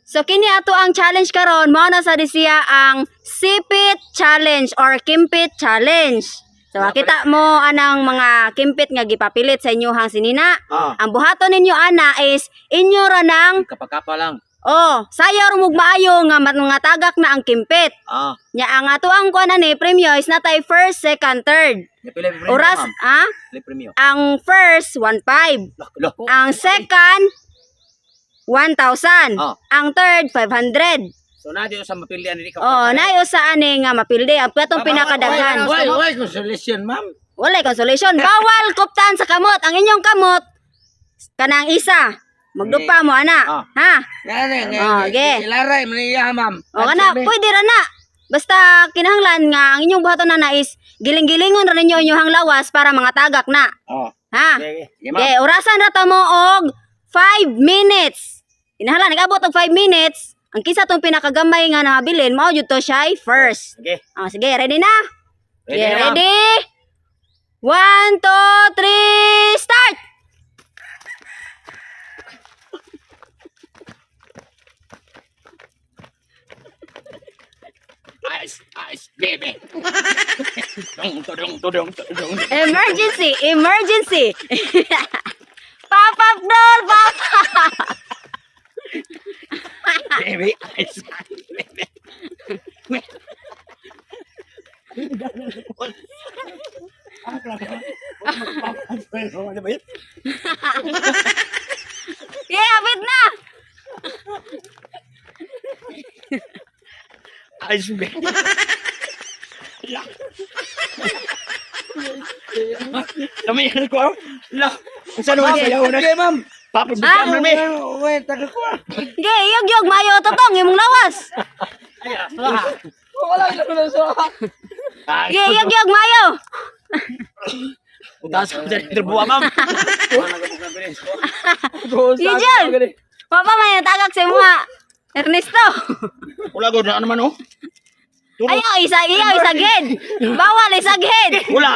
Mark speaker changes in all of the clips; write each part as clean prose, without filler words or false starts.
Speaker 1: So kini ato ang challenge karon, mao na sa siya ang Sipit Challenge or Kimpit Challenge. So makita mo anang mga kimpit nga gipapilit sa inyohang sinina. Ang buhaton ninyo ana is inyo ra nang
Speaker 2: Kapakapa lang.
Speaker 1: oh, sayaw mug maayo nga mga tagak na ang kimpit. Nya ang ato ang kuan ani premyo is natay first, second, third.
Speaker 2: Pila premyo,
Speaker 1: Oras
Speaker 2: ma'am?
Speaker 1: ah,
Speaker 2: Pila premyo.
Speaker 1: ang first 1.5,
Speaker 2: Lah, lah.
Speaker 1: ang second 1,000, ang third 500.
Speaker 2: So na sa mapilian ni ka.
Speaker 1: Oh, nayo sa ani nga mapildi ang katong pinakadaghan.
Speaker 3: Why consolation, ma'am?
Speaker 1: Walay consolation. Bawal kuptan sa kamot. Ang inyong kamot kanang isa. Magdupa mo ana. Ha?
Speaker 3: Ngani,
Speaker 1: Oh, ge.
Speaker 3: Ilaray man niya, ma'am.
Speaker 1: O kana, pwede ra na. Basta kinahanglan nga ang inyong buhaton na is giling-gilingon ra ninyo inyong lawas para mga tagak na.
Speaker 2: Oh.
Speaker 1: Ha?
Speaker 2: Sige, sige, ma'am.
Speaker 1: Okay, orasan ra ta mo og 5 minutes. Kinahanglan nag-abot og 5 minutes. Ang kisa tong pinakagamay nga nabilin mao jud to siya first.
Speaker 2: Sige.
Speaker 1: Ah, sige, ready na?
Speaker 2: Ready
Speaker 1: Okay,
Speaker 2: na, ma'am.
Speaker 1: ready? 1, 2, 3, start!
Speaker 2: Ice, ice, baby. Dong, dong, dong, dong.
Speaker 1: Emergency! Emergency! Pop up doll! Pop up!
Speaker 2: Baby, ice, ice, baby.
Speaker 1: Yeah, abit na!
Speaker 2: Ice, baby. Kami ko. La. Unsa naman sayaw na?
Speaker 3: Okay, ma'am.
Speaker 2: Papa,
Speaker 1: Ah.
Speaker 2: bigyan mo.
Speaker 3: Wait, tagal ko.
Speaker 1: Okay, iyog-yog, mayo totong, imong lawas.
Speaker 3: Wala ko na sa.
Speaker 1: Okay, iyog-yog, mayo.
Speaker 2: Utaas ko dyan yung buwa, ma'am.
Speaker 1: Yujel! Papa, may natagak sa mga Ernesto.
Speaker 2: Wala ko na naman, oh. Turo.
Speaker 1: Ayaw, isa, iyaw, isagin. Bawal, isagin.
Speaker 2: Wala.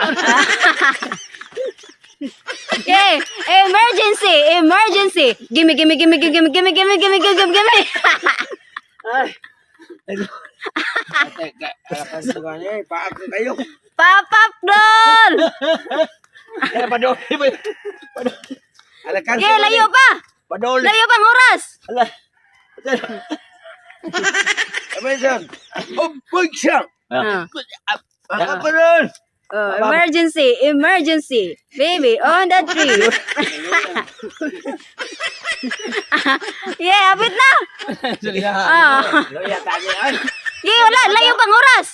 Speaker 1: Okay, emergency, emergency. Gimme, gimme, gimme, gimme, gimme, gimme, gimme, gimme, gimme, gimme.
Speaker 3: Kayo.
Speaker 1: Pop up doll.
Speaker 2: Kaya padol.
Speaker 3: Alakan.
Speaker 1: Okay, layo pa.
Speaker 2: Padol.
Speaker 1: Layo pang oras.
Speaker 2: Ala.
Speaker 3: Amazon. Oh, big siya.
Speaker 1: Ah.
Speaker 3: Padol.
Speaker 1: Oh, emergency, emergency. Baby, on the tree. Yeah, abit na. Ah. Yeah, wala, layo pang oras.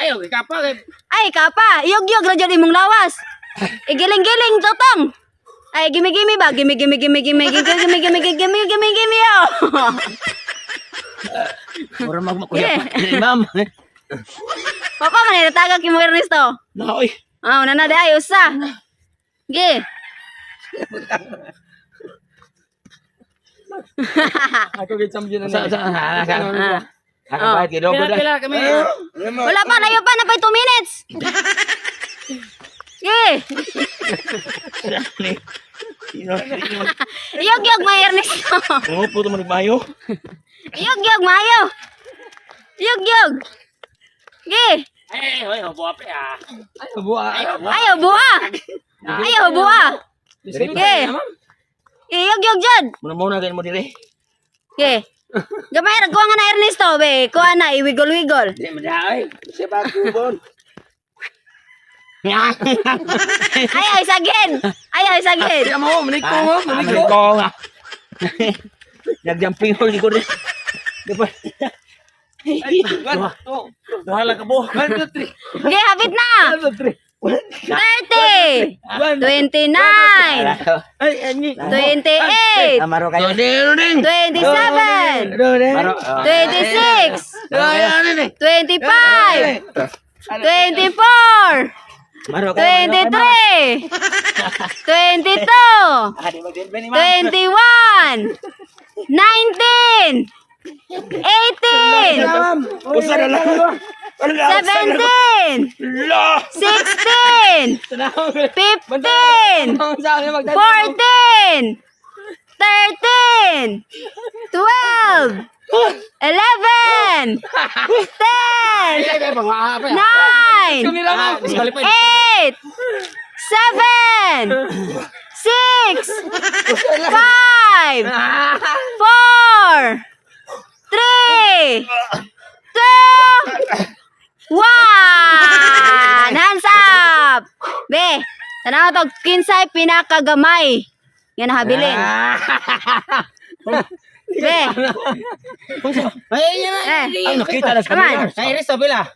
Speaker 3: Ayaw, ikapa.
Speaker 1: Ay, kapa, iyog-yog ra jud imong lawas. Igiling-giling totong. Ay, gimme gimme ba? Gimme gimme gimme gimme gimme gimme gimme gimme gimme gimme gimme oh.
Speaker 2: Mura magmakuya pa. Ma'am.
Speaker 1: Papa man natagak imo Ernesto.
Speaker 2: Na, oy.
Speaker 1: Ah, una na di ay usa. Ge.
Speaker 3: Ako gid champion na.
Speaker 2: Sa, sa, sa, sa.
Speaker 1: Ah.
Speaker 2: Nakabahit, gidogo na.
Speaker 3: Pila kami.
Speaker 1: Wala pa, layo pa, napay 2 minutes. Ge. Iyog-yog may Ernesto.
Speaker 2: Ngupo to manugmayo.
Speaker 1: Iyog-yog mayo. Iyog-yog. Ge.
Speaker 2: Ay, ay, buwa pa ah.
Speaker 3: Ay, buwa.
Speaker 1: Ayaw buha. Ayaw buha. Ge. Iyog-yog jud.
Speaker 2: Muna muna kayo mo dire.
Speaker 1: Ge. Gamay ra kuha nga na Ernesto be. Kuha na iwigol-wigol.
Speaker 3: Di mo ay. Siya ba kubon?
Speaker 1: Ayaw isagin. Ayaw isagin.
Speaker 3: Siya mo, maniko mo, maniko.
Speaker 2: Maniko nga. Nagjumping hole di ko rin. Di ba?
Speaker 3: One, two,
Speaker 2: Duha lang ka po.
Speaker 3: one, two, three.
Speaker 1: Ge, hapit na.
Speaker 3: One, two, three.
Speaker 1: 30.
Speaker 3: One,
Speaker 1: 29.
Speaker 3: Ay, ani.
Speaker 1: 28.
Speaker 2: Amaro kayo.
Speaker 1: 27.
Speaker 2: Maro.
Speaker 1: 26. 25. 24.
Speaker 2: Maro kayo.
Speaker 1: 23. 22.
Speaker 2: Ah, di magdilbe ni ma'am.
Speaker 1: 21. 19. 18.
Speaker 2: Usa na lang.
Speaker 1: 17.
Speaker 2: La!
Speaker 1: 16. 15. 14. 13, 12, 11, 10, 9, 8, 7, 6, 5, 4, 3, 2, 1. Hands up! Be, tanaw to, kinsay pinakagamay nga nahabilin. Be,
Speaker 4: Ay, ay,
Speaker 1: eh,
Speaker 2: Ay, nakita na sa
Speaker 1: Come on.
Speaker 2: camera.
Speaker 4: Ay, Risto, pila.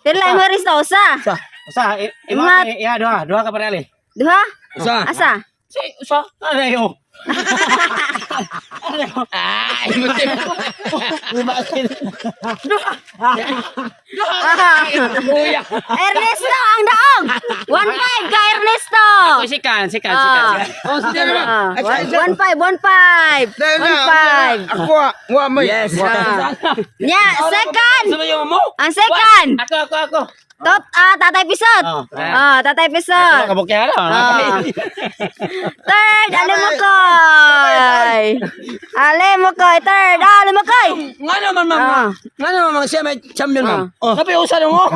Speaker 1: Pila mo rin sa usa.
Speaker 4: Sa, usa, imo iya duha, duha ka parali.
Speaker 1: Duha?
Speaker 3: Usa.
Speaker 1: Asa?
Speaker 4: Si, usa. Ano yo?
Speaker 2: Ay, mutim.
Speaker 1: Ah.
Speaker 2: Kuya.
Speaker 1: Ernesto ang daog. 1-5 ka Ernesto.
Speaker 4: Sikan, sikan,
Speaker 1: Ah.
Speaker 4: sikan.
Speaker 3: Oh, sige na.
Speaker 1: Ah, 1-5, 1-5. 1-5.
Speaker 3: Ako, wa may.
Speaker 4: Yes.
Speaker 1: Ah. Nya, second.
Speaker 3: Sino yung mo?
Speaker 1: Ang second.
Speaker 4: Ako, ako, ako.
Speaker 1: Tot, ah, Tatay Pisot.
Speaker 4: Oh.
Speaker 1: Ah, Tatay Pisot.
Speaker 4: Kabukya na.
Speaker 1: Ah. Third, Alimukoy. Alimukoy, third, Alimukoy.
Speaker 3: Nga naman, ma'am.
Speaker 1: Ah.
Speaker 3: Nga naman, ma'am. Siya may champion, ma'am.
Speaker 1: Ah.
Speaker 3: Oh. Kape, usa na mo.